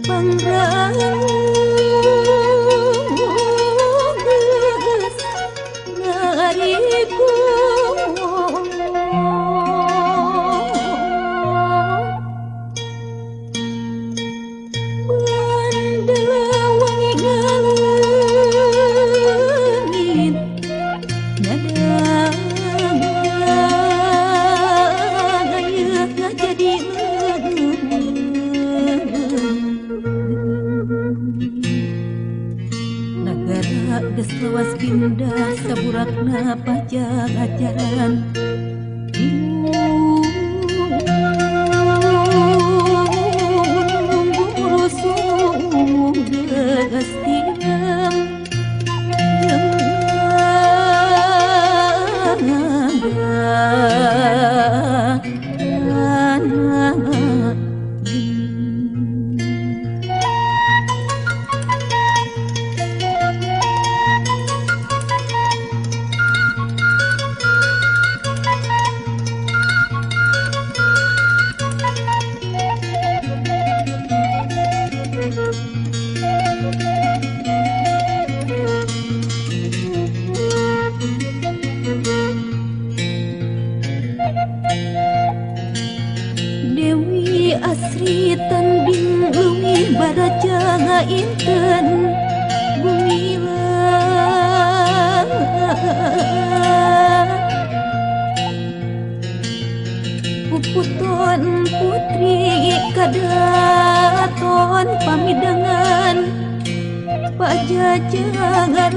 Pangrango geus ngariku geus lawas pindah saburakna pajajaran geus tilem jeung Dewi Asri tanding leuwih baraja ngainten gumilang puputon putri kadaton pamidangan pajajaran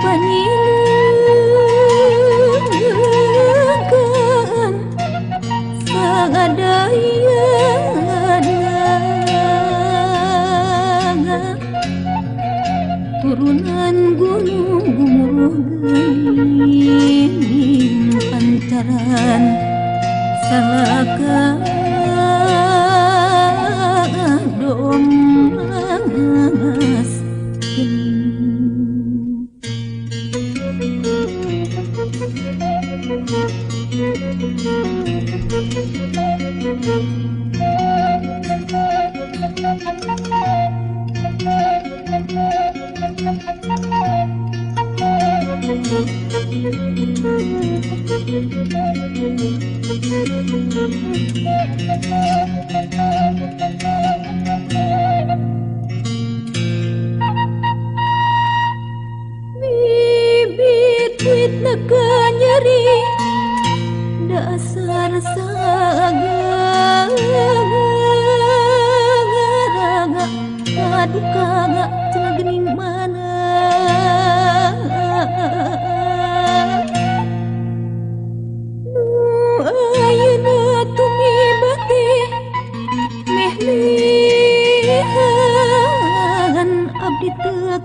panyileukeun sangadayana turunan gunung gumuruh geuning pancaran salaka domas geuning. Bibit wit neka nyeri dasar sagara aduka cenah geuning mana nu ayeuna tumibate meh lihan abdi teu.